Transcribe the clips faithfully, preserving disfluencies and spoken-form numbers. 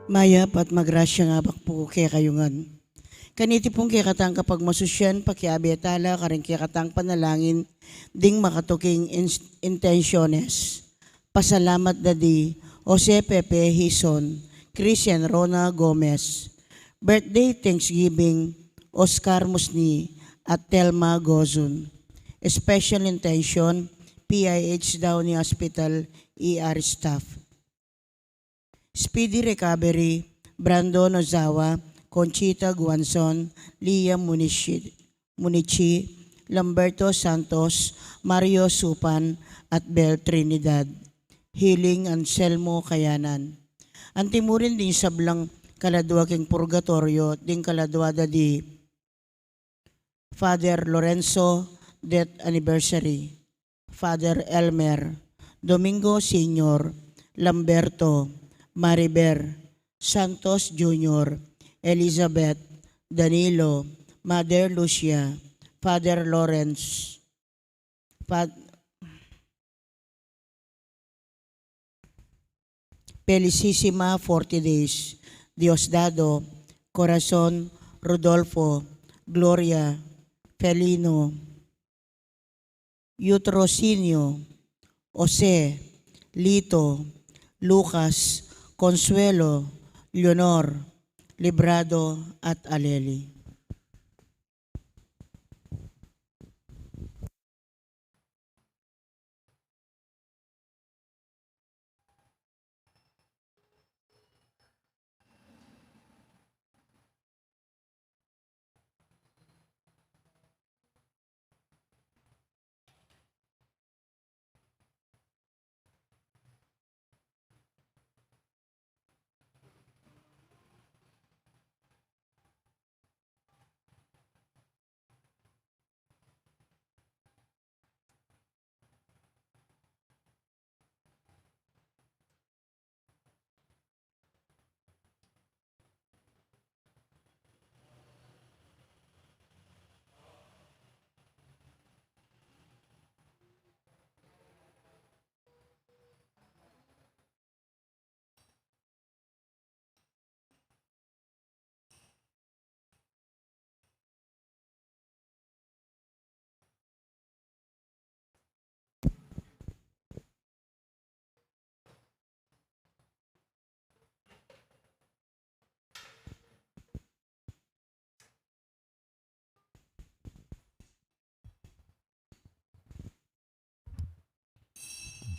Mayap at magrasyang abak pu kekayu ngan. Kaniti pung kekatang kapagmasusyan, pakiabe tala karing kekatang panalangin ding makatuking ins-, intensyones. Pasalamat da di Jose Pepe Hizon, Christian Rona Gomez. Birthday thanksgiving, Oscar Musni at Telma Gozun. Special intention, P I H Downey Hospital E R staff. Speedy recovery, Brandon Ozawa, Conchita Guanzon, Leah Munichi, Munichi, Lamberto Santos, Mario Supan, at Bel Trinidad. Healing, Anselmo Kayanan. Anti mu rin ding sablang kaladua king purgatoryo, ding kaladua da di Father Lorenzo, death anniversary. Father Elmer, Domingo Senior, Lamberto, Mariber, Santos Junior, Elizabeth, Danilo, Mother Lucia, Father Lawrence, Fa-, Felicissima forty days, Diosdado, Corazon, Rodolfo, Gloria, Felino, Eutrosinio, Jose, Lito, Lucas, Consuelo, Leonor, Librado, at Aleli.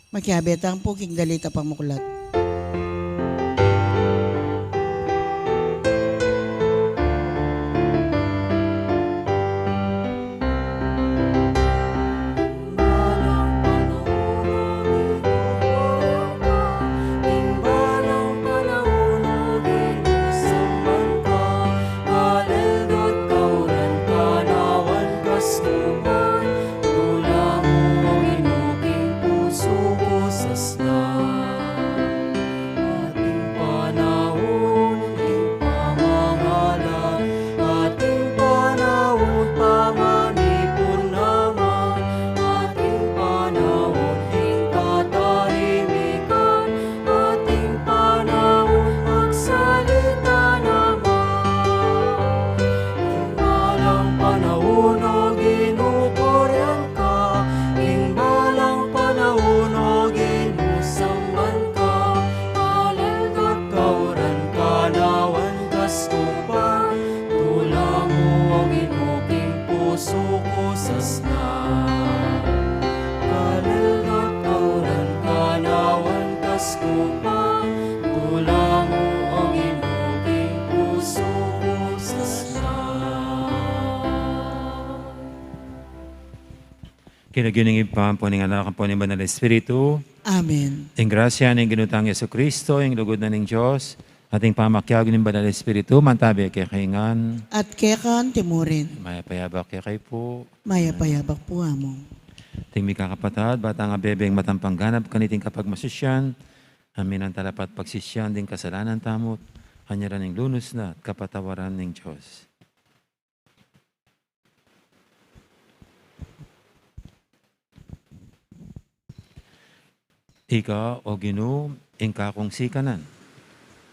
Makiabe tamu pu king dalit a pamuklat. Ating panaun, ating pamangala, ating panaun, pamanipun naman, ating panaun, ating katahimikan, ating panaun, magsalita naman. Ating balang panaun, O Ginu, purian ka, ing balang panaun, O Ginu, samban ka, alelgat kauran kanawan kaskupan, tula mu, O Ginu, king pusu ku sasna. Alelgat kauran kanawan kaskupan, tula mu, O Ginu, king pusu ku sasna. King lagyu ning Ibpa, ampo ning Anak, ampo ning Banal Espiritu. Amen. Ing grasya ning Ginu tang Jesucristo, ing lugud na ning Dios, ating pamakiabe ning Banal Espiritu, mantabe kekayu ngan. At keka naman murin. Mayap a abak kekayu pu. Mayap a abak pu, Among. Ating mikakapatad, ba tang abebeng matang pangganap kaniting kapagmasusyan, a minatalapat pagsisyan ding kasalanan tamu, anyaran ning lunus na at kapatawaran ning Dios. Ika, O Ginu, ing kakung sikanan.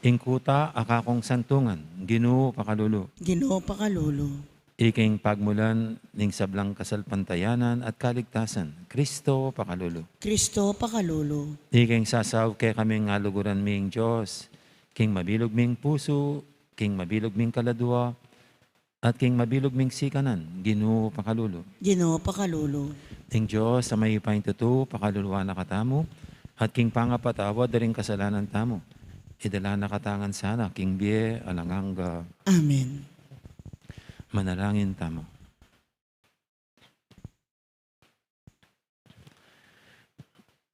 Ing kuta a kakung santungan, Ginu pakalulu. Ginu pakalulu. Ika ing pagmulan ning sablang kasalpantayanan at kaligtasan, Kristo pakalulu. Kristo pakalulu. Ika ing sasaup kekaming aluguran ming Dios, king mabilug ming pusu, king mabilug ming kaladua, at king mabilug ming sikanan, Ginu pakalulu. Ginu pakalulu. Ing Dios a mayupayang tutu pakaluluan na katamu, at king pangapatawad da ring kasalanan tamu, idala na katamu ngan sana king bie alang angga. Amen. Manalangin tamu.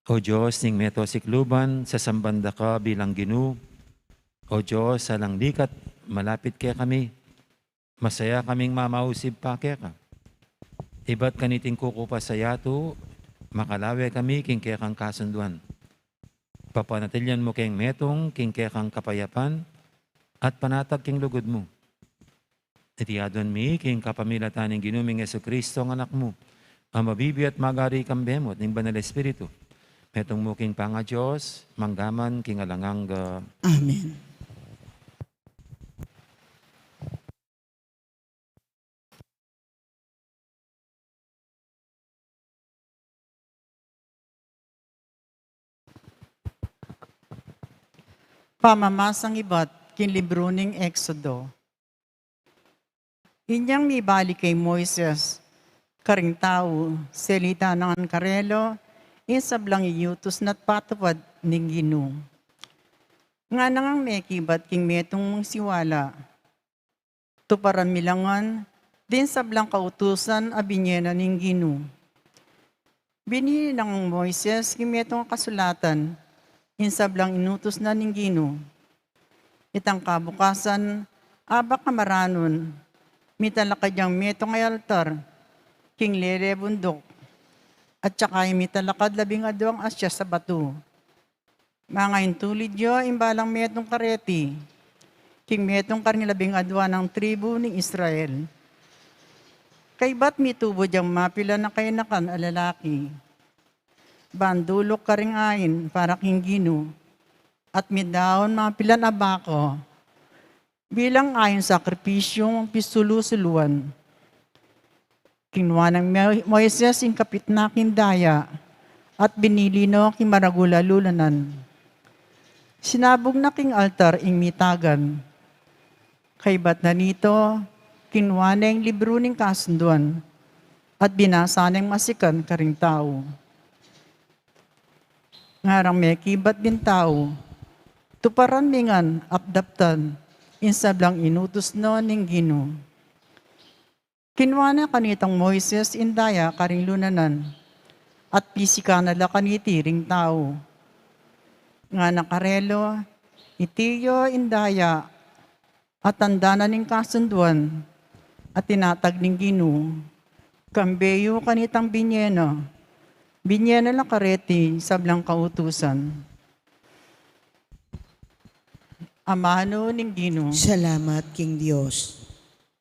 O Dios ning meto sikluban, sasamban da ka bilang Ginu. O Dios, alang likat, malapit kekami. Masaya kaming mamausip pa keka. Ibat kaniting kukupas a yatu, makalawe kami king kekang kasunduan. Papanatilian mu keng metung king kekang kapayapan at panatag king lugud mu. Iti aduan mi king kapamilatan ning Ginu ming Jesucristo, a Anak mu, a mabibie at magari kambe mu at ning Banal Espiritu, metung mu king pangaDios, mangga man king alang angga. Amen. Pamamasang ibat king libru ning Exodo. Inyang mibalik kang Moises karing tau, selita na ngan karela ing sablang inutus na't patupad ning Ginu. Ngana ngang mekibat king metung mung siwala, tuparan mi la ngan ding sablang kautusan a binie na ning Ginu. Binili nang Moises king metung a kasulatan ing sablang inutus na ning Ginu. Itang kabukasan, abak a maranun, mitalakad yang metung a altar king lele bunduk, at saka ya mitalakad labing aduang asyas a batu. Mangaintulid ya ing balang metung kareti king metung karing labing adua nang tribu ning Israel. Kaybat mitubud yang mapilan a kayanakan a lalaki banduluk karing ain para king Ginu, at midaun mapilan a bako bilang ain sakripisyung pisulu-suluan. Kinua nang Mo-, Moises ing kapit na king daya at binili no king maragul a lulanan. Sinabug na king altar ing mitagan. Kaybat na nito, kinua ne ing libru ning kasunduan at binasa neng masikan karing tau. Ngarang mekibat ding tau, tuparan mi ngan at daptan ing sablang inutus no ning Ginu. Kinua na kanitang Moises ing daya karing lulanan at pisikan na la kaniti ring tau. Ngana karela, iti ya ing daya a tanda na ning kasunduan a tinatag ning Ginu, kambe yu kanitang binie na. Binie na la kareti sablang kautusan. Amanu ning Ginu. Salamat king Dios.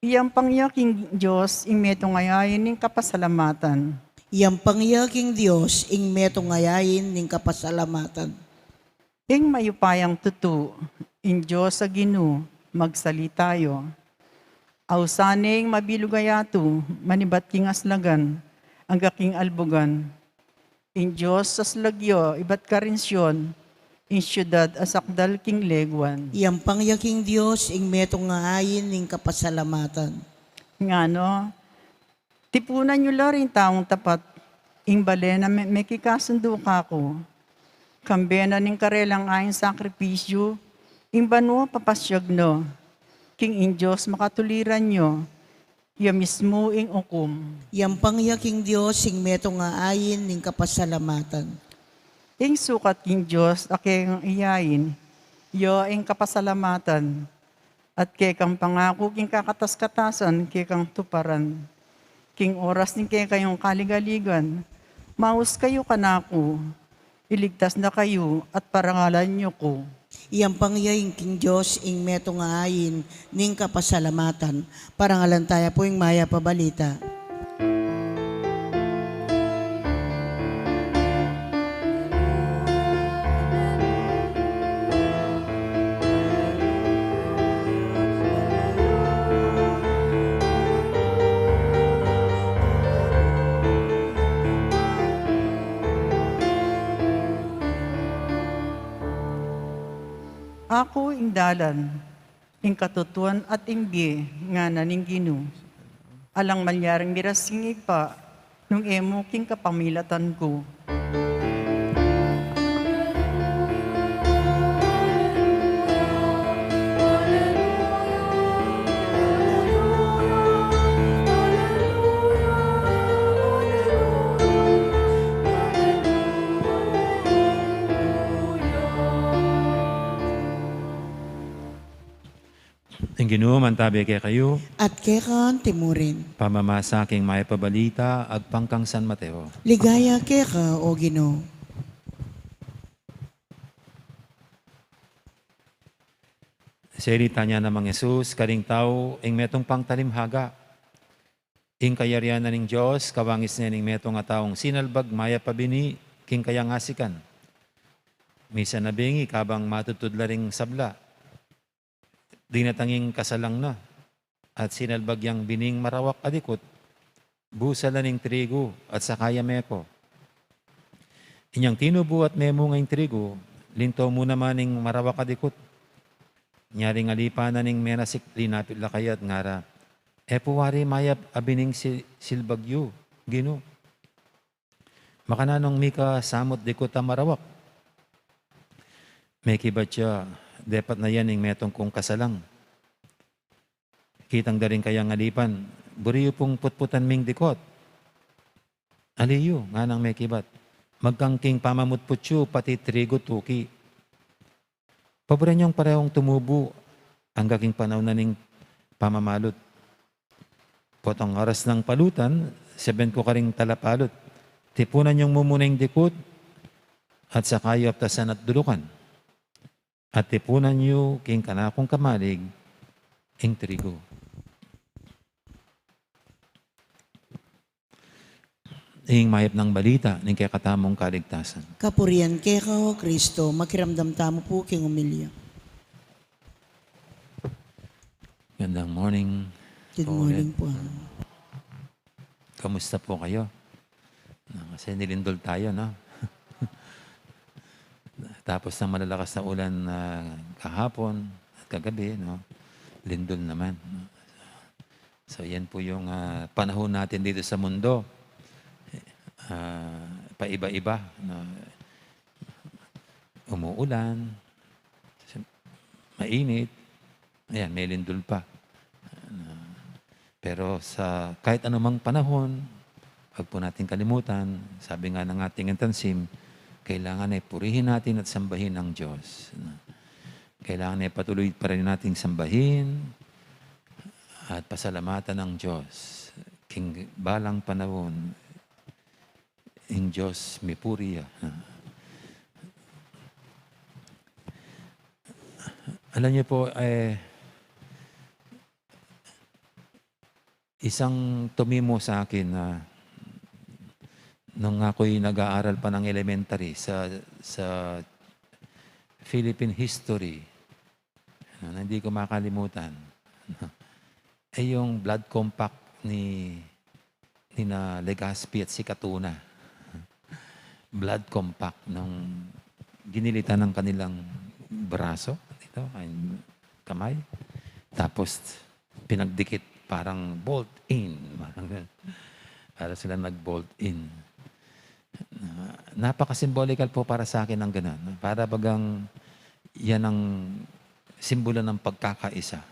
Iyampang ya king Dios ing metung a yain ning kapasalamatan. Iyampang ya king Dios ing metung a yain ning kapasalamatan. Ing mayupayang tutu, ing Dios a Ginu, magsalita ya. Ausan ne ing mabilug a yatu, manibat king aslagan angga king albugan. Ing Dios a slag ya ibat karin Sion, ing siudad a sakdal king leguan. Iyampang ya king Dios ing metung a ain ning kapasalamatan. Ngana, tipunan yu la ring taung tapat, ing balen a me-, mekikasundu kaku. Kambe na ning karelang ain sakripisyu ing banua papasyag na, king ing Dios makatuliran ya, ya mismu ing ukum. Iyampang ya king Dios ing metung a ain ning kapasalamatan. Ing sukat king Dios a kekang iyain, ya ing kapasalamatan, at kekang pangaku king kakatas-katasan kekang tuparan. King oras ning kekayung kaligaligan, maus kayu kanaku, iligtas na kayu at parangalan yu ku. Iyampang ya king Dios ing metung a ain ning kapasalamatan. Parangalan taya pu ing mayap a balita. Aku ing dalan, ing katutuan at ing bie, ngana ning Ginu. Alang malyaring miras king Ibpa, nung e mu king kapamilatan ku. Ing Ginu mantabi kekayu. At keka antimurin. Pamamasa king Mayap a Balita agpang kang San Mateo. Ligaya keka, O Ginu. Salita na namang Jesus karing tau ing metung pang talimhaga. Ing kayarian na ning Dios kawangis ne ning metung a taung sinalbag mayap a bini king kayang asikan. Misan a bengi kabang matutud la ring sabla, dinatang ing kasalang na, at sinalbag yang bining marawak a dikut, busal la ning trigu, at saka ya meko. Inyang tinubu at memunga ing trigu, linto mu naman ing marawak a dikut. Nyaring alipan na ning menasik, linapit la kaya at ngara, "E pu wari mayap a bining si-, silbag yu, Ginu. Makananu nung mika samut dikut a marawak?" Mekibat ya, "Depat na yan ing metung kung kasalang." Kitang da ring kayang alipan, "Buri yu pung putputan ming dikut." "Ali yu," nganang mekibat, "magkang king pamamutput yu pati trigu tuki." Paburen yung parehong tumubu angga king panaun na ning pamamalut. Potang oras nang palutan, sabian ku karing talapalut, "Tipunan yung mumuna ing dikut, at saka yu aptasan at dulukan. At tipunan yu king kanakung kamalig ing trigu." Ing mayap nang balita ning kekatamung kaligtasan. Kapurian keka, O Kristo. Makiramdam tamu pu king umilya. Gandang morning. Good morning po. Kamusta po kayo? No, kasi nilindol tayo, no? Tapos ng malalakas na ulan, ah, kahapon at kagabi, no? Lindol naman, no? So, yan po yung, ah, panahon natin dito sa mundo. Ah, paiba-iba, no? Umuulan, mainit, ayan, may lindol pa. Pero sa kahit anumang panahon, wag po natin kalimutan, sabi nga ng ating intansim, kailangan ay purihin natin at sambahin ang Diyos. Kailangan ay patuloy pa rin nating sambahin at pasalamatan ang Diyos. King balang panahon, ing Diyos mipuri ya. Alam niyo po, eh, isang tumimo sa akin na nung ako'y nag-aaral pa ng elementary sa, sa Philippine history, ano, na hindi ko makalimutan, eh, yung blood compact ni, ni na Legazpi at si Catona. Blood compact nung ginilitan ng kanilang braso, ito, ay, kamay. Tapos, pinagdikit, parang bolt in. Parang ganun. Para sila nag-bolt in. Na, napaka-symbolical po para sa akin ng ganun. Para bagang yan ang simbolo ng pagkakaisa.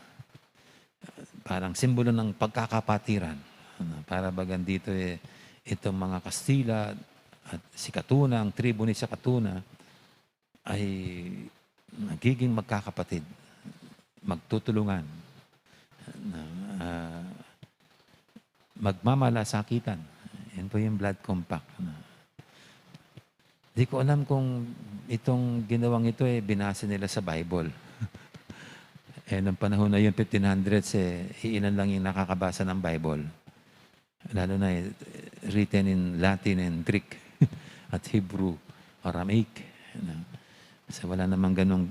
Parang simbolo ng pagkakapatiran. Ano, para bagang dito, eh, itong mga Kastila at si Catona, ang tribu ni sa Catona, ay nagiging magkakapatid, magtutulungan, na, ah, magmamalasakitan. Yan po yung blood compact. Na, di ko alam kung itong ginawang ito, eh, binasa nila sa Bible. Eh, nung panahon na yun, fifteen hundreds, eh, iilan lang yung nakakabasa ng Bible. Lalo na, eh, written in Latin and Greek at Hebrew, Aramaic, no? So, wala namang ganong,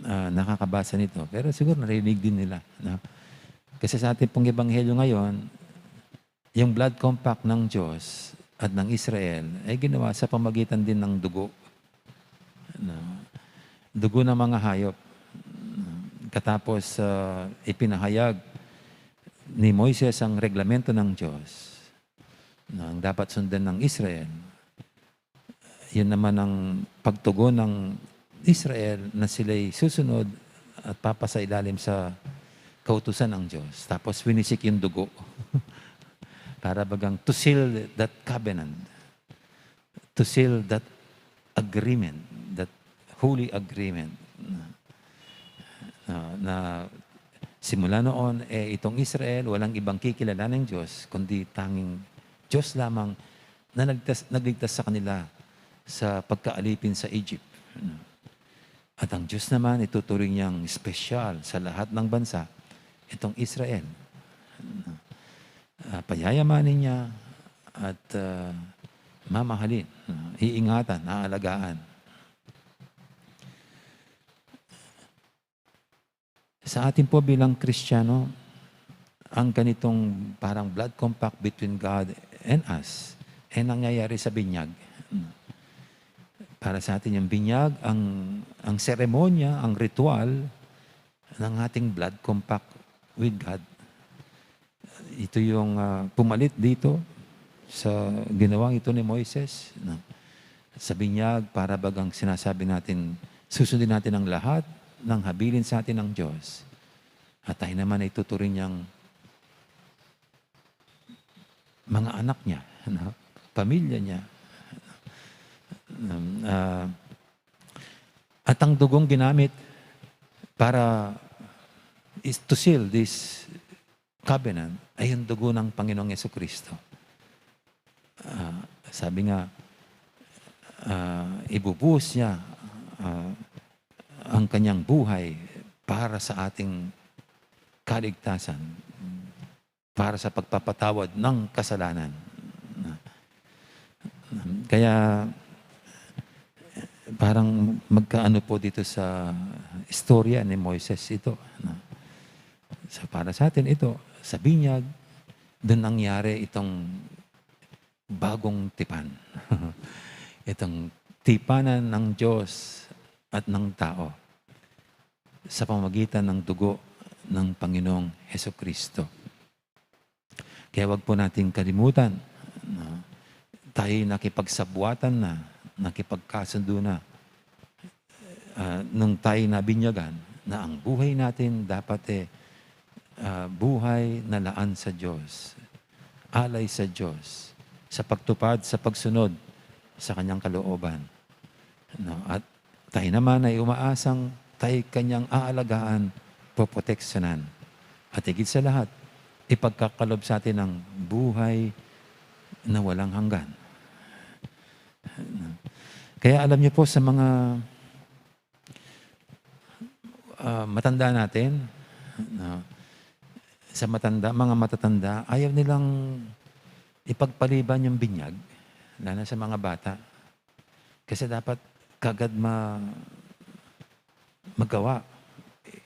ah, nakakabasa nito. Pero siguro narinig din nila, no? Kasi sa ating pong ebanghelyo ngayon, yung blood compact ng Diyos at ng Israel ay ginawa sa pamagitan din ng dugo, no? dugo ng mga hayop. Katapos, ah, ipinahayag ni Moises ang reglamento ng Diyos na ang dapat sundan ng Israel. Yun naman ang pagtugon ng Israel na sila'y susunod at papasailalim sa kautusan ng Diyos. Tapos winisik yung dugo. Para bagang to seal that covenant, to seal that agreement, that holy agreement. Na, na simula noon, eh, itong Israel, walang ibang kikilala ng Diyos, kundi tanging Diyos lamang na nagtas-, nagligtas sa kanila sa pagkaalipin sa Egypt. At ang Diyos naman, ituturing niyang espesyal sa lahat ng bansa, itong Israel. Ah, payayamanin niya at, ah, mamahalin, ah, iingatan, aalagaan. Sa atin po bilang Kristiyano, ang ganitong parang blood compact between God and us, eh, nangyayari sa binyag. Para sa atin yung binyag, ang, ang seremonya, ang ritual ng ating blood compact with God. Ito yung, ah, pumalit dito sa ginawang ito ni Moises, no? Sa binyag, para bagang sinasabi natin, susundin natin ang lahat ng habilin sa atin ng Diyos. At tayo naman ay tuturing niyang mga anak niya, no? Pamilya niya. Um, ah, at ang dugong ginamit para is to seal this covenant ay yung dugo ng Panginoong Yesu Kristo. Ah, sabi nga, ah, ibubuhos niya, ah, ang kanyang buhay para sa ating kaligtasan, para sa pagpapatawad ng kasalanan. Kaya, parang magkaano po dito sa istorya ni Moises ito, no? So, para sa atin ito, sa binyag, dun nangyari itong bagong tipan. Itong tipanan ng Diyos at ng tao sa pamagitan ng dugo ng Panginoong Hesukristo. Kaya wag po nating kalimutan, no? Tayo'y nakipagsabuatan na, nakipagkasundo na, ah, nung tayo'y nabinyagan, na ang buhay natin dapat, eh, ah, buhay na laan sa Diyos, alay sa Diyos, sa pagtupad, sa pagsunod sa kanyang kalooban. No? At tayo naman ay umaasang tayo'y kanyang aalagaan, poproteksyonan. At higit sa lahat, ipagkakalob sa atin ang buhay na walang hanggan. Kaya alam niyo po, sa mga, ah, matanda natin, no? Sa matanda, mga matatanda, ayaw nilang ipagpaliban yung binyag, lalo na sa mga bata. Kasi dapat kagad ma-, magawa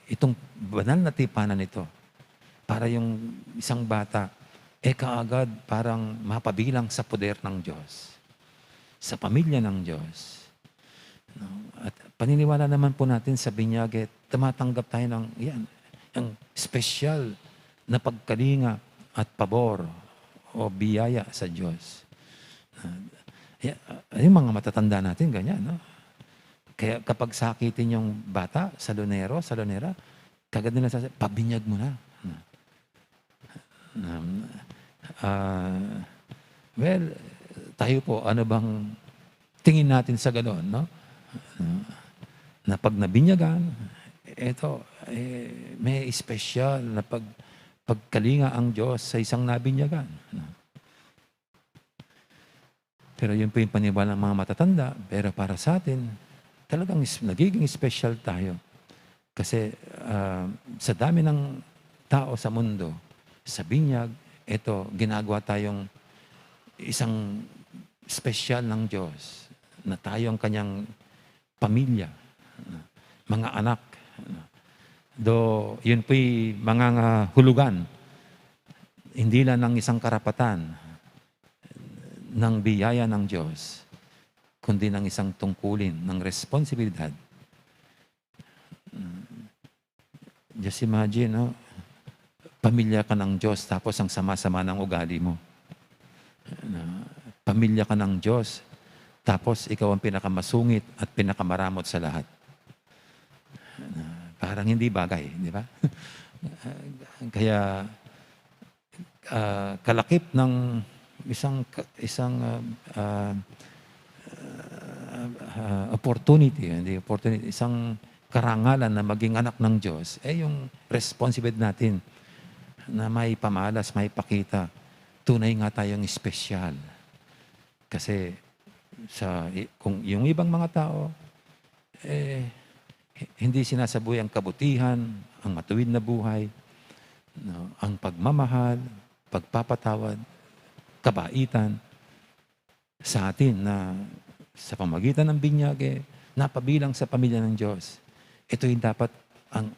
itong banal na tipanan ito para yung isang bata, eh, kaagad parang mapabilang sa poder ng Diyos, sa pamilya ng Diyos. No? At paniniwala naman po natin sa binyag, eh, tumatanggap tayo ng, yan, yung special na pagkalinga at pabor o biyaya sa Diyos. Ah, ya-, yung mga matatanda natin, ganyan, no? Kaya kapag sakitin yung bata, salonero, salonera, kagad nila sasabi, "Pabinyag mo na." Um, ah, well, tayo po, ano bang tingin natin sa ganon, no? Ah, na pag nabinyagan, eto, eh, may espesyal na pag-, pagkalinga ang Diyos sa isang nabinyagan, no? Pero yun po yung paniwala ng mga matatanda. Pero para sa atin, talagang is-, nagiging espesyal tayo. Kasi, ah, sa dami ng tao sa mundo, sa binyag, eto, ginagawa tayong isang espesyal ng Diyos, na tayo ang kanyang pamilya, mga anak. Do, yun po'y mangangahulugan, hindi lang ng isang karapatan, ng biyaya ng Diyos, kundi ng isang tungkulin, ng responsibilidad. Just imagine, no? Pamilya ka ng Diyos, tapos ang sama-sama ng ugali mo. Na, pamilya ka ng Diyos, tapos ikaw ang pinakamasungit at pinakamaramot sa lahat. Na, parang hindi bagay, di ba? Kaya, ah, kalakip ng isang ka-, isang, ah, ah, ah, opportunity, hindi opportunity, isang karangalan na maging anak ng Diyos, eh, yung responsibilidad natin na may pamalas, may pakita, tunay nga tayong espesyal. Kasi sa i-, kung yung ibang mga tao, eh, hi-, hindi sinasabuhay ang kabutihan, ang matuwid na buhay, no, ang pagmamahal, pagpapatawad, kabaitan sa atin na sa pamagitan ng binyag, eh, napabilang sa pamilya ng Diyos. Ito yung dapat ang,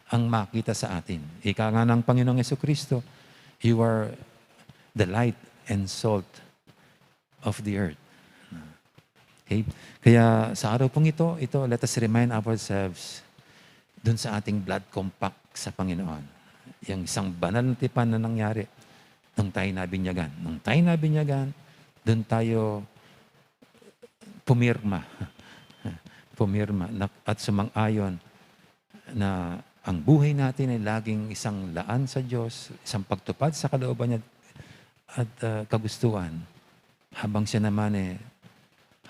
ang makita sa atin. Ika nga ng Panginoong Yesu Kristo, "You are the light and salt of the earth." Okay? Kaya sa araw pong ito, ito, let us remind ourselves dun sa ating blood compact sa Panginoon. Yung isang banal na tipan na nangyari nung tayo nabinyagan. Nung tayo nabinyagan, dun tayo pumirma. Pumirma na, at sumang-ayon na ang buhay natin ay laging isang laan sa Diyos, isang pagtupad sa kalooban niya at, ah, kagustuhan. Habang siya naman, eh,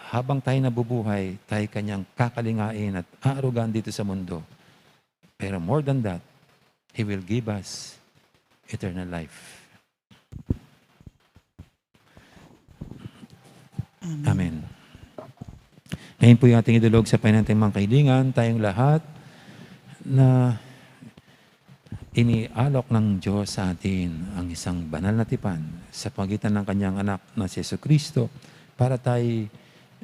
habang tayo nabubuhay, tayo kanyang kakalingain at aarugan dito sa mundo. Pero more than that, He will give us eternal life. Amen. Amen. Ngayon po yung ating idulog sa painanting mga kailingan, tayong lahat na inialok ng Diyos sa atin ang isang banal na tipan sa pagitan ng kanyang anak na si Yesu Kristo para tayo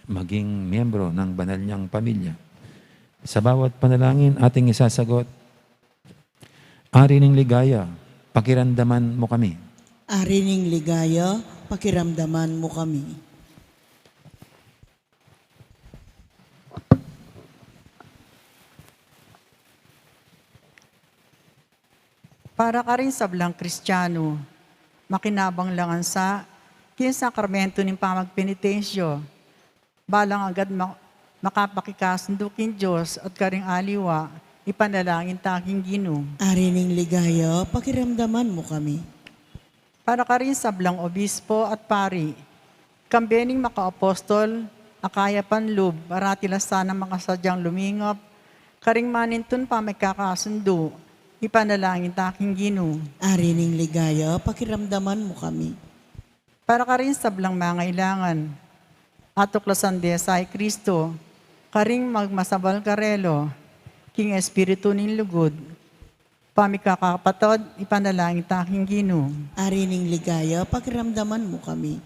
maging miyembro ng banal niyang pamilya. Sa bawat panalangin, ating isasagot, "Ari ning ligaya, pakiramdaman mo kami." Ari ning ligaya, pakiramdaman mo kami. Para karing sablang Kristiyano, makinabang la ngan sa king sakramento ning pamagpenitensya, balang agad ma-, makapakikasundu king Dios at karing aliwa, ipanalangin ta king Ginu. Ari ning ligaya, pakiramdaman mo kami. Para karing sablang obispo at pari, kambe ning makaapostol, a kayapan lub, parati la sanang makasadyang lumingap karing manintun pamikakasundu, ipanalangin ta king Ginu. Ari ning ligaya, pakiramdaman mo kami. Para karing sablang mangailangan, atuklasan de sa i Kristo karing magmasabal karela king espiritu ning lugud, pamikakapatad, ipanalangin ta king Ginu. Ari ning ligaya, pakiramdaman mo kami.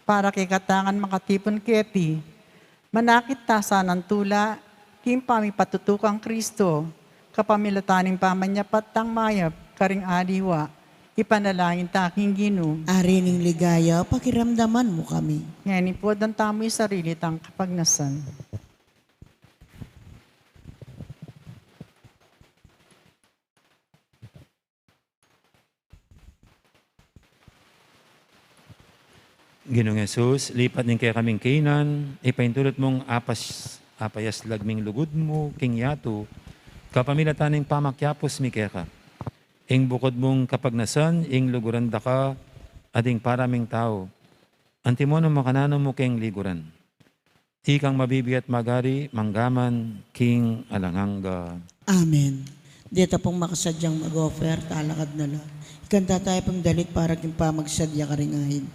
Para kekatang makatipun keti, manakit ta sanang tula king pamipatutu kang Kristo, kapamilatan ning pamanyapat tang mayap karing aliwa, ipanalangin ta king Ginu. Ari ning ligaya, pakiramdaman mo kami. Ngeni pu, aduan tamu ing sarili tang kapagnasan. Ginung Jesus, lipat ning kekaming kainan, ipaintulot mung apas-, apayaslag ming lugud mu king yatu, kapamilatan ning pamakiapus mi keka. Ing bukud mung kapagnasan, ing luguran da ka, at ing para ming tau. Antimo nung makananu mu keng liguran. Ikang mabibie at magari, mangga man king alang angga. Amen. Deta pung makasadyang mag-offer, talakad na la. Ikanta tayu pung dalit para king pamagsadya karing ain.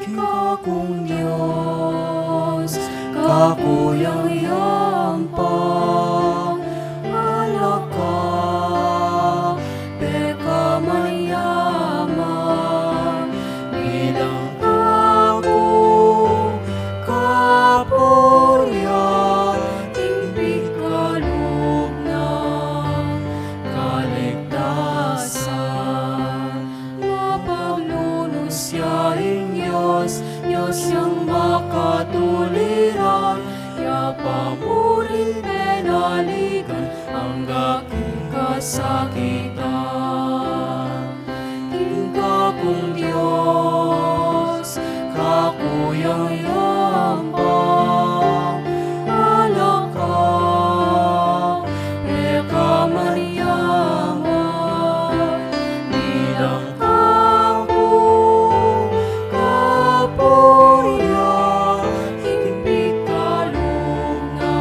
King kakung Dios, kakuyang yampang, ala ka pekamayaman, bilang kakung kapurian, ing pikalub na kaligtasan, mapaglunus ya Sakit king Kapung Dios, kaku yang yampa, alaka, e ka man yaman, bilang kaku, kapurian, king pikalub na,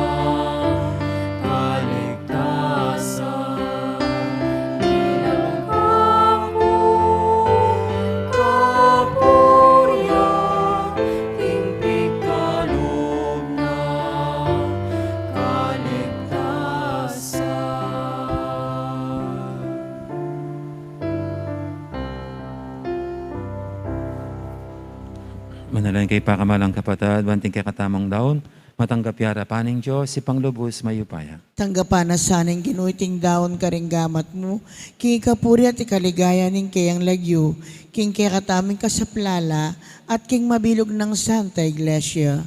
kalig Manalangin kayu pakamalan kung kapatad, ban iting kekatamung daun, matanggap ya king arapan ning Dios, Ibpang lubus mayupaya. Tanggapan na sana ning Ginu iting daun karing gamat mu, king kapurian at kaligayan ning kayang lagyu, king kekatamung kasaplalan, at king mabilug nang Santa Iglesia.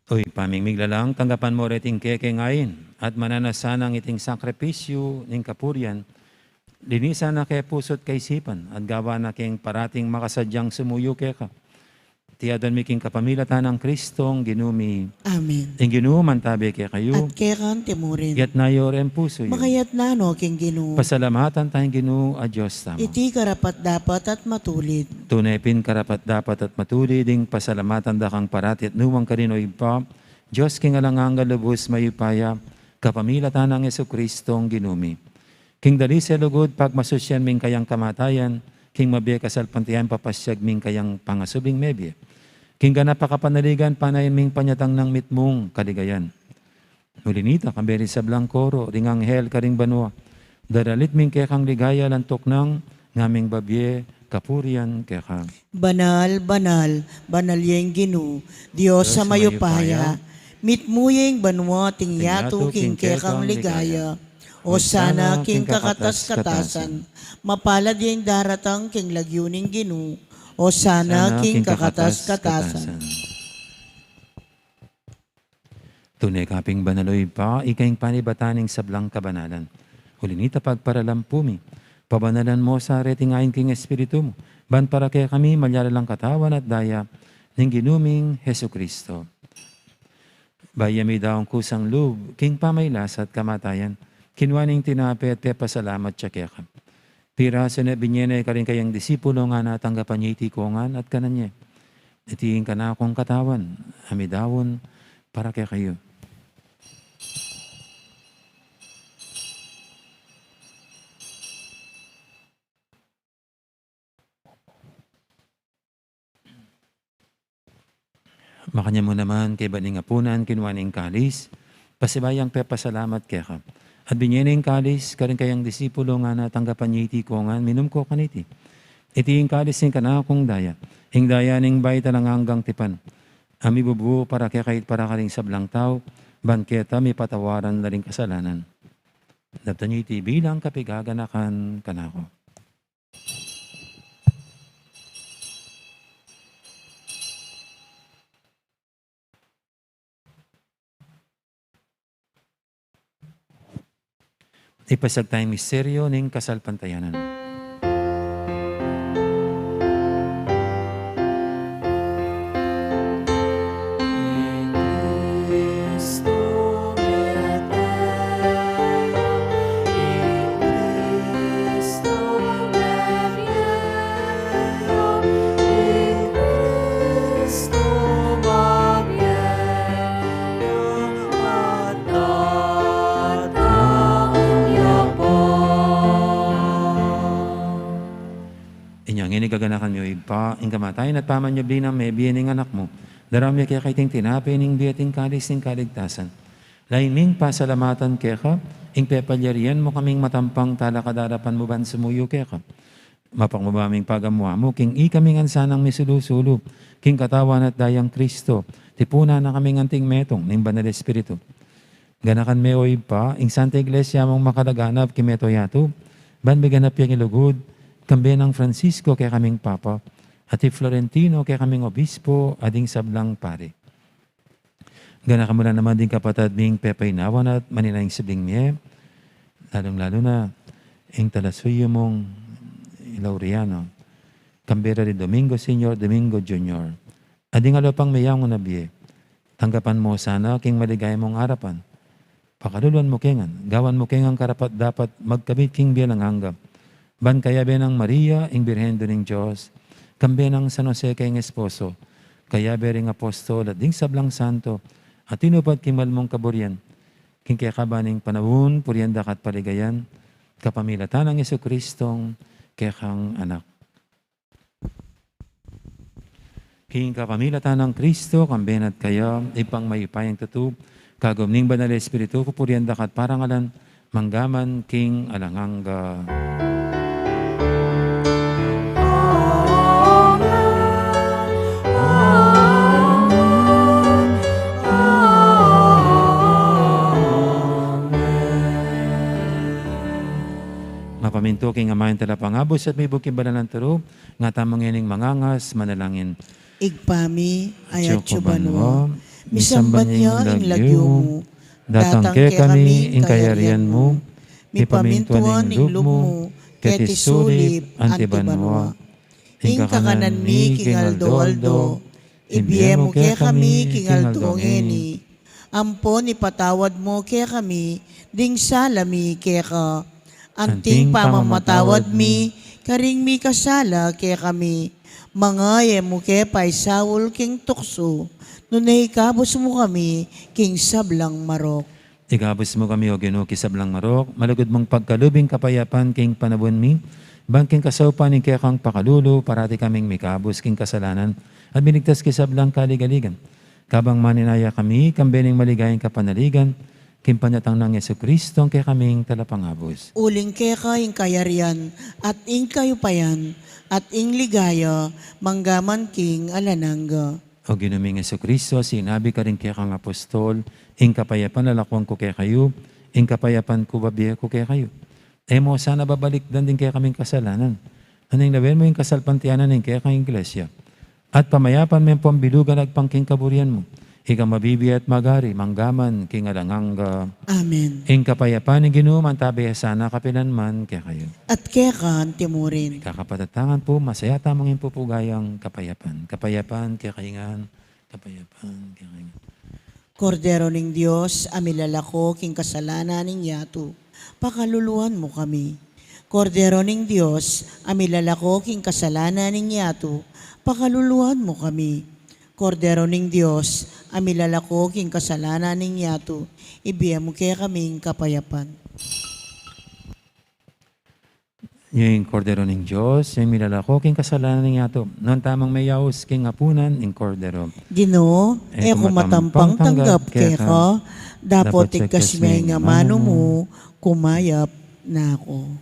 O Ibpa ming miglalang, tanggapan mu reting kekeng ain, at mananu na sanang iting sakripisyu ning kapurian, linisan na kaya pusu at kaisipan, at gawan na keng parating makasadyang sumuyu keka. Iti aduan mi king kapamilatan nang Kristong Ginu mi. Amen. Ing Ginu mantabe kekayu. At keka mu rin. Iyatas yu ring pusu yu. Makayatas no king Ginu. Pasalamatan taya ing Ginu a Dios tamu. Iti karapat-dapat at matulid. Tune pin karapat-dapat at matulid ing pasalamatan da kang parati at nukarin man, O Ibpa, Dios king alang angga, lubus mayupaya, kapamilatan nang Jesucristong Ginu mi. King dalise lugud pagmasusyan mi ing kayang kamatayan, king mabie kasalpantayanan papasyag mi ing kayang pangasubling mebie. King ganap a kapanaligan panayan mi ing panyatang nang mitmung kaligayan. Uli nita, kambe ring sablang koro ring anghel karing banua, daralit mi ing kekang ligaya, lantuk nang ngaming babie kapurian keka. Banal, banal, banal ya ing Ginu, Dios a mayupaya. Mitmu ya ing banua at ing yatu king kekang ligaya. Osana king kakatas-katasan. Mapalad ya ing daratang king lagyu ning Ginu. Osana king kakatas-katasan. Tune ka pin banal, O Ibpa, ika ing panibatan ning sablang kabanalan. Uli nita, pagparalampu mi, pabanalan mu sa reting ain king Espiritu mu, ban para kekami malyari lang katawan at daya ning Ginu ming Jesucristo. Bayu ya midaun kusang lub king pamagkasakit at kamatayan, kinua ne ing tinape at pepasalamat ya keka. Pirasu ne, binie ne karing kayang disipulo, ngana, tanggapan ye iti ika ngan at kanan ye. Iti ing kanakung katawan a midaun para kekayu. Makanyan mu naman, kaybat ning apunan, kinua ne ing kalis, pasibayu yang pepasalamat keka. At binie ne ing kalis karing kayang disipulo, ngana, tanggapan ye iti ika ngan, minum ko kaniti. Iti ing kalis ning kanakung daya, ing daya ning bayu at alang anggang tipan, a mibubu para kekayu at para karing sablang tau, ban keta mipatawaran la ring kasalanan. Daptan ye iti bilang kapaganakan kanaku. Ipasyag taya ing misteryu ning kasalpantayanan. Inya ngeni, gaganakan mi, O Ibpa, ing kamatayan at pamanyubli nang mebie ning Anak mu, daraun mi keka iting tinape ning bie at ing kalis ning kaligtasan. Lalu ming pasalamatan keka ing pepalyarian mu kaming matampang talakad king arapan mu ban sumuyu keka. Mapakmakaming pagamuan mu king ikami ngan sanang misulu-sulu king katawan at dayang Kristo, tipunan na kaming anting metung ning Banal Espiritu. Ganakan me, O Ibpa, ing Santa Iglesia mung makalaganap king mabilug a yatu, ban miganap ya king lugud, kambe nang Francisco kekaming Papa, at i Florentino kekaming Obispo, at ding sablang pari. Ganakan mu la naman ding kapatad ming pepaynawan at manenaya king subling mie, Lalung-lalu na, ing talasuyu mung i Laureano, kambe da ri Domingo Senior, Domingo Junior, a ding aliwa pang meyangu na bie. Tanggapan mu sana king maligaya mung arapan. Pakaluluan mu ke ngan, gawan mu ke ngan karapat-dapat magkamit king bie alang angga. Ban kayabe nang Maria, ing Birhen Indu ning Dios, kambe nang San Jose keng esposo, kayabe ring apostol at ding sablang santo a tinupad king mal mung kaburian, king kekaban ning panaun, purian da ka at paligayan, kapamilatan nang Jesucristong kekang Anak. King kapamilatan nang Kristo, kambe na at kaya, Ibpang mayupayang tutu, kagum ning Banal a Espiritu, pupurian da ka at parangalan, manggaman king alang angga. Mapamintu king Ama ing Talapangabus at mibuk king banal nang turu, nga tamu ngening mangangas manalangin. Ibpa mi, atsu ka banua, misamban ya ing lagyu mu, datang kekami ing kayarian mu, mipamintuan ing lub mu, keti sulip anti banua. Ing kakanan mi king aldo-aldo, ibie mu kekami king aldo ngeni. Ampon ipatawad mu kekami ding sala mi keka, anting pamamatawad mi karing mikasala kekami. Manga e mu ke paisaul king tuksu, nune ikabus mu kami king sablang marok. Ikabus mu kami, O Ginu, king sablang marok, malugud mung pagkalub ing kapayapan king panaun mi, ban king kasaupan ning kekang pakalulu, parati kaming mikabus king kasalanan, at miligtas king sablang kaligaligan. Kabang maninaya kami, kambe ning maligayang kapanaligan, king panyatang nang Jesucristo, ing kekaming Talapangabus. Uling keka ing kayarian, at ing kayupayan, at ing ligaya, manggaman king alang angga. O Ginu ming Jesucristo, sinabi karing kekang apostol, ing kapayapan lalakuan ku kekayu, ing kapayapan ku babie ku kekayu. E mu sana babalikdan ding kekaming kasalanan, nune lawen mu ing kasalpantayanan ning kekang Iglesia, at pamayapan me ampon bilugan agpang king kaburian mu, ika a mabibie at magari manggaman king alang angga. Amen. Ing kapayapan ning Ginu mantabi ya sana kapilan man kekayu. At keka anti murin. Kakapatatang pu, masaya tamung ing pupugayang kapayapan. Kapayapan kekayu ngan. Kapayapan kekayu ngan. Kordero ning Dios, a milalako king kasalanan ning yatu, pakaluluan mu kami. Kordero ning Dios, a milalako king kasalanan ning yatu, pakaluluan mu kami. Kordero ning Dios, a milalako king kasalanan ning yatu, ibie mu kekaming kapayapan. Ing Kordero ning Dios, yang milalako king kasalanan ning yatu. Nuan tamung meyaus king apunan ning Kordero. Ginu, e ku matampang tanggap keka, dapot igkas me ing amanu mu, kumayap na ku.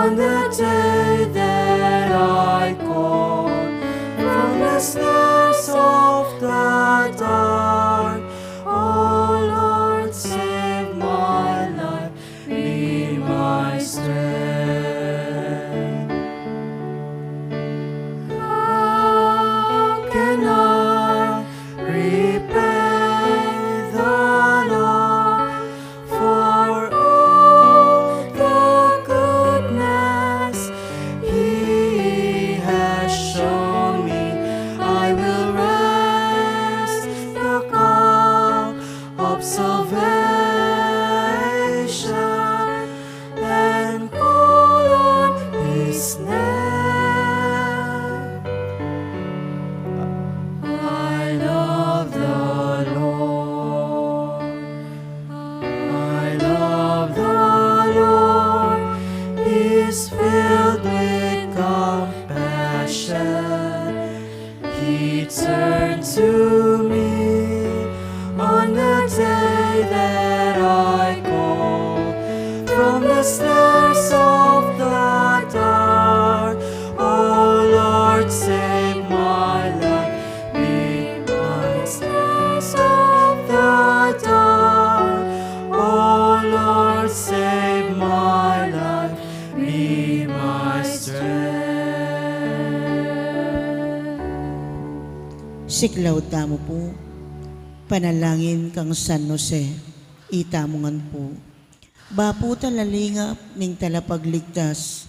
On the day that I call from the snares of the dark, oh Lord, save my life, be my strength. How can I repay the Lord for all the goodness He has shown me? I will raise the cup of salvation and call on His name. I love the Lord. I love the Lord. He is filled with compassion. He turned to me on the day that I called from the snares of the dark. Oh Lord, save my life, be my strength of the dark. Oh Lord, save my life, be my strength. Siklaud tamu pu. Panalangin kang San Jose. Itamu ngan pu. Bapu talalingap ning Talapagligtas,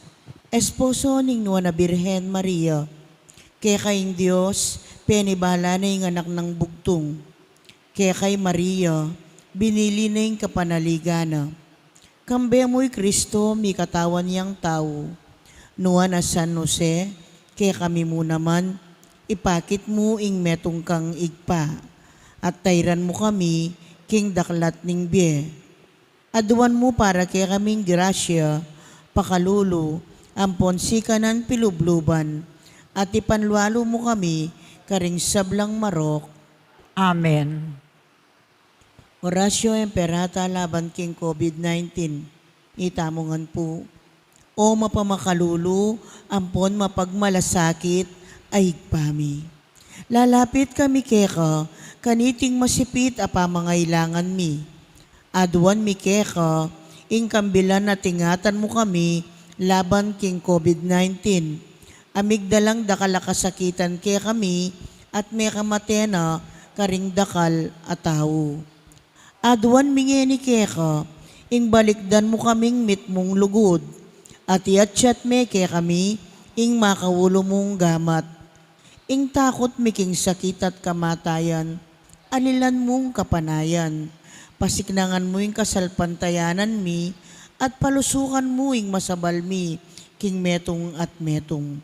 esposo ning Nuan a Birhen Maria, keka ing Dios penibala na ing Anak nang Bugtung. Keka i Maria binili na ing kapanaligan na. Kambe mu i Kristo, mikatawan yang tau. Nuan a San Jose, kekami mu naman ipakit mu ing metung kang Ibpa, at tairan mu kami king daklat ning bie. Aduan mu para kekaming grasya, pakalulu, ampon sikanan pilubluban, at ipanlualu mu kami karing sablang marok. Amen. Oratio Imperata laban king COVID nineteen. Itamu ngan pu. O mapamakalulu ampon mapagmalasakit a Ibpa mi, lalapit kami keka kaniting masipit a pamangailangan mi. Aduan mi keka ing kambilan at ingatan mu kami laban king COVID nineteen, a migdalang dakal a kasakitan kekami at mekamate na karing dakal a tau. Aduan mi ngeni keka ing balikdan mu kaming mitmung lugud, at iatsat me kekami ing makaulu mung gamat. Ing takut mi king sakit at kamatayan, alilan mung kapanayan. Pasiknangan mu ing kasalpantayanan mi, at palusukan mu ing masabal mi king metung at metung.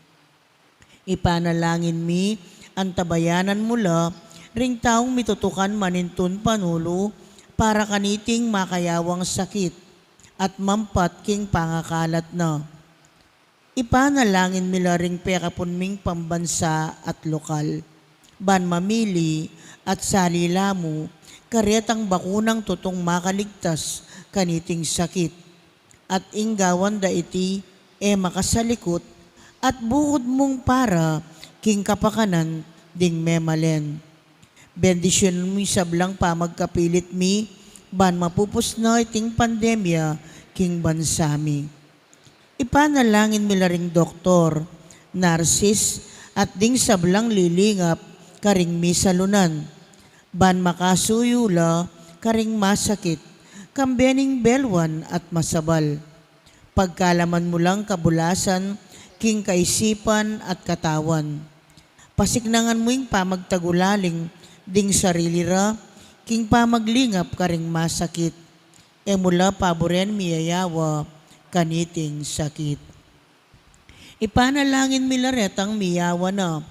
Ipanalangin mi, antabayanan mu la ring taung mitutukan manintun panulu para kaniting makayawang sakit at mampat king pangakalat na. Ipanalangin mi la ring pekapun ming pambansa at lokal, ban mamili at salila mu karetang bakunang tutung makaligtas kaniting sakit. At ing gawan da iti e makasalikut, at bukud mung para king kapakanan ding memalen. Bendisyunan mu ing sablang pamagkapilit mi, ban mapupus na iting pandemya king bansa mi. Ipanalangin mi la ring doktor, narsis, at ding sablang lilingap karing misalunan, ban makasuyu la karing masakit, kambe ning belwan at masabal. Pagkalaman mu lang kabulasan king kaisipan at katawan. Pasiknangan mu ing pamagtagulaling ding sarili ra king pamaglingap karing masakit. E mu la paburen miyayawa kaniting sakit. Ipanalangin mi la retang miyawa na,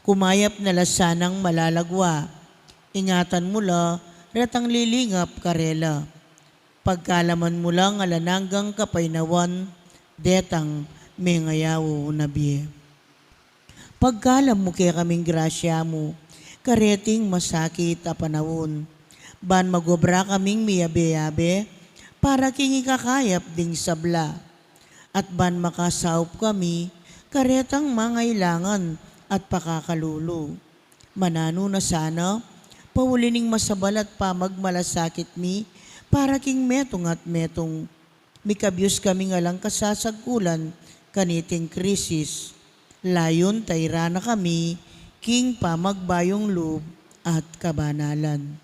kumayap na la sanang malalagwa. Ingatan mu la retang lilingap karela. Pagkalaman mu lang alang anggang kapaynawan detang mengayaw na bie. Pagkalam mu kekaming grasya mu kareting masakit a panaun, ban magobra kaming miyabe-yabe para king ikakayap ding sabla. at ban makasaup kami karetang mangailangan at pakakalulu. Mananu na sana, pauli ning masabal at pamagmalasakit mi para king metung at metung, mikabyus kaming alang kasasagkulan kaniting krisis. Layun tairan na kami king pamagbayung lub at kabanalan.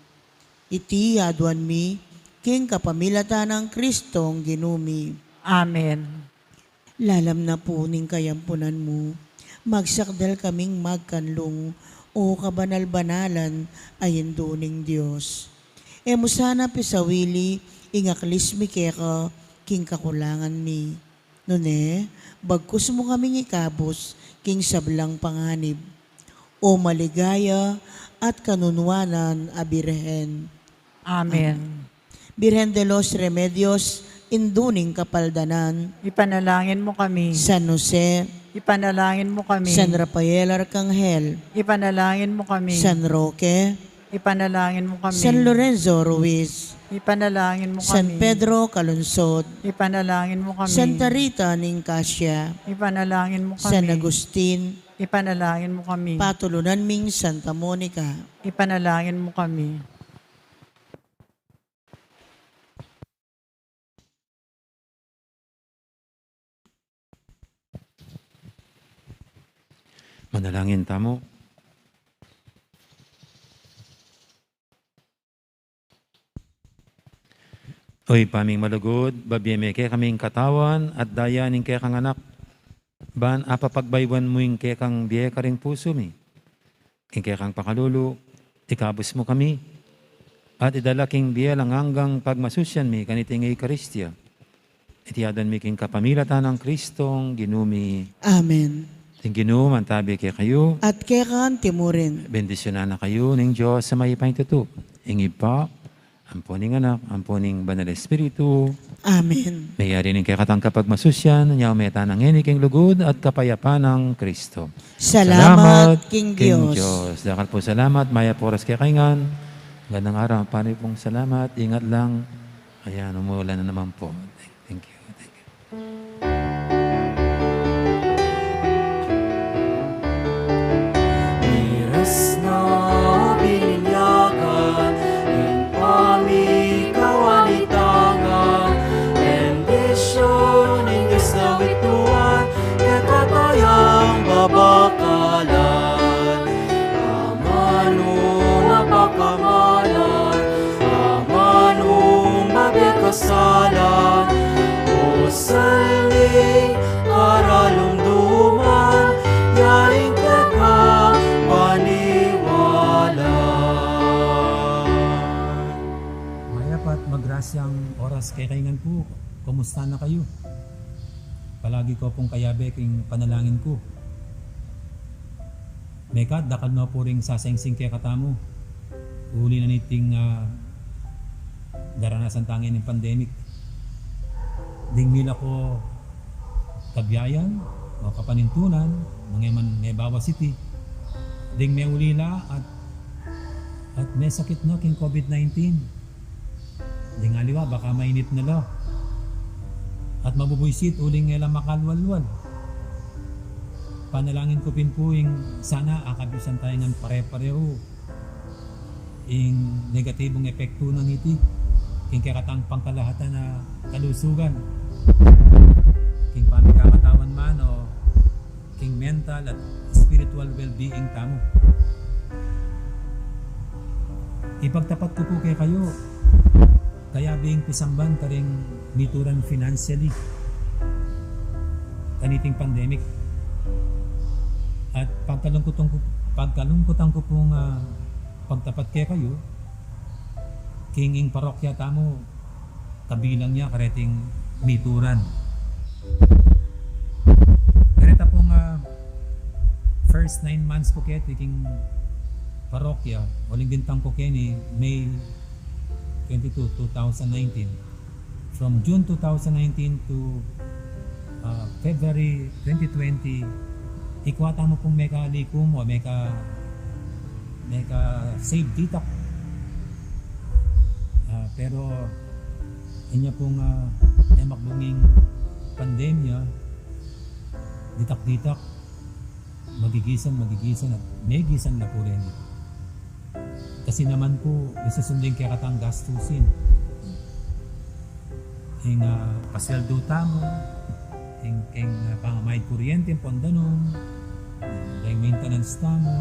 Iti aduan mi king kapamilatan nang Kristong Ginu mi. Amen. Lalam na pu ning kayampunan mu, magsakdal kaming magkanlung, o kabanal-banalan a Indu ning Dios. E mu sana pisawili ing aklis mi keka king kakulangan mi. Nune, bagkus mu kaming ikabus king sablang panganib. O maligaya at kanunuanan a Birhen. Amen. Amen. Birhen de los Remedios, Indu ning Kapaldanan. Ipanalangin mu kami. San Jose. Ipanalangin mu kami. San Rafael Arcangel. Ipanalangin mu kami. San Roque. Ipanalangin mu kami. San Lorenzo Ruiz. Ipanalangin mu kami. San Pedro Calungsod. Ipanalangin mu kami. Santa Rita ning Casia. Ipanalangin mu kami. San Agustin. Ipanalangin mu kami. Patulunan ming Santa Monica. Ipanalangin mu kami. Manalangin tamu. O Ibpa ming malugud, babie me kekaming katawan at daya ning kekang Anak, ban apapagbayuan mu ing kekang bie karing pusu mi. King kekang pakalulu, ikabus mu kami, at idala king bie alang anggang pagmasusian mi kaniting Eukaristia. Iti aduan mi king kapamilatan nang Kristong Ginu mi. Amen. Ing Ginu mantabi kekayu. At keka anti mu rin. Bendisyunan na kayu ning Dios a mayupayang tutu, ing Ibpa, ampo ning Anak, ampo ning Banal Espiritu. Amen. Meyari ning kekatang kapagmasusian, nyaw me tana ngeni king lugud at kapayapan nang Kristo. Salamat king Dios. Dakal pung salamat, mayap a oras kekayu ngan. Magandang araw, pari pung salamat, ingat lang. Ayan, umuulan na naman po. Thank, thank you, thank you. Miras na bininyagan ing pamikawanitangan, bendisyun ning Dios na wituan, kekatayang babakalan. Amanung mapakamalan, amanung mabie kasalan, o salmi karalumduman, yaring kekang paniwalan. Mayap at magrasyang oras kekayu ngan pu. Kumusta na kayu? Palagi ku pung kayabe king panalangin ku. Mekad dakal no pu ring sasingsing kekatamu uli na niting, ah, daranasan tang pandemic. Ding mila ku kabiayan o kapanintunan, nung e man mebawas iti. Ding meulila at, at mesakit no king COVID nineteen. Ding aliwa, baka mainit na la. At mabubuisit uling e la makalwalwal. Panalangin ku pin pu ing sana akabisan tayu ngan pare-parehu ing negatibung epektu nang iti king kekatang pangkalahatan a kalusugan, king pamikamatawan man o king mental at spiritual well-being tamu. Ipagtapat ku pu kekayu, kayabe ing pisamban karing mituran financially kaniting pandemic. At pagkalungkutan ku, pagkalungkutan ku pung, ah, pagtapat kekayu, king ing parokya tamu, kabilang ya kareting mituran. Kareta pung, ah, first nine months ku keti king parokya, uling bintang ku keni May twenty-two, two thousand nineteen. From June two thousand nineteen to, ah, February twenty twenty, ikwa tamu pung mekalikum o meka, meka-save ditak. Ah, pero inya pung, ah, e makbunging pandemic, pandemya, ditak-ditak, magigisan, magigisan, at megisan na pu reni. Kasi naman pu, isusundin kekatang gastusin. Ing, ah, pasweldu tamu, ing, ing, ah, pangamayad kuryente, ing pon danum, ing maintenance tamu,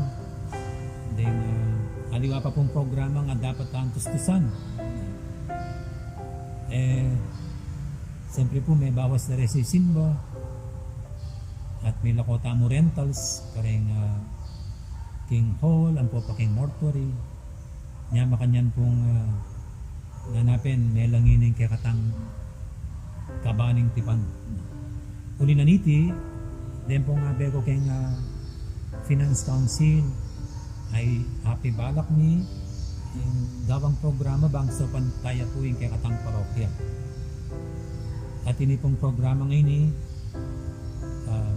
ing, ah, aliwa pa pung programa nga dapat tang tustusan. Eh, siyempre pu, mebawas na reng sisimba, at milako tamu rentals, kareng, ah, king hall, ampo pa king mortuary. Nya makanyan pung, ah, nanu pin, melangi ning kekatang kabaning tipan. Uli na niti, deng pung abe ku keng, ah, Finance Council, ay apibalak mi ing gawang programa bang saupan taya pu ing kekatang parokya. At ini pung programa ngeni, ah,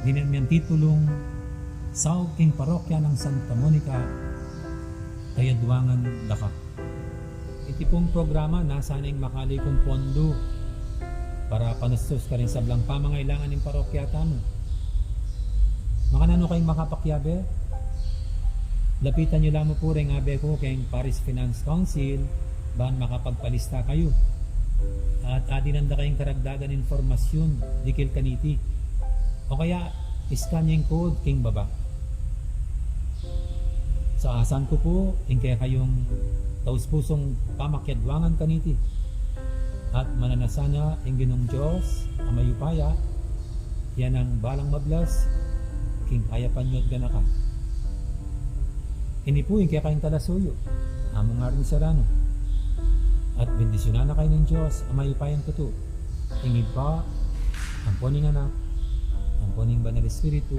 dinan mi ing titulung Saup king Parokya nang Santa Monica, Kayadwangan, Daka. Iti pung programa, nasa neng makali kung pondo para panustus karing sablang pamangailangan ning parokya tamu. Makananu kayung makapakiabe? Lapitan yu la mu pu reng abe ku keng Parish Finance Council, ban makapagpalista kayu. At adinan da kayung karagdagan impormasyun dikil kaniti. O kaya, scan ing code king baba. Saasan ku pu ing kekayung taus-pusung pamakiadwangan kaniti. At mananasana ing Ginung Dios a mayupaya, ya nang balang mablas king kayapan yu at ganaka. Ini pu ing kekayung talasuyu, Among Arnie Serrano. At bendisyunan na kayu ning Dios a mayupayang tutu, ing Ibpa, ampo ning Anak, ampo ning Banal Espiritu.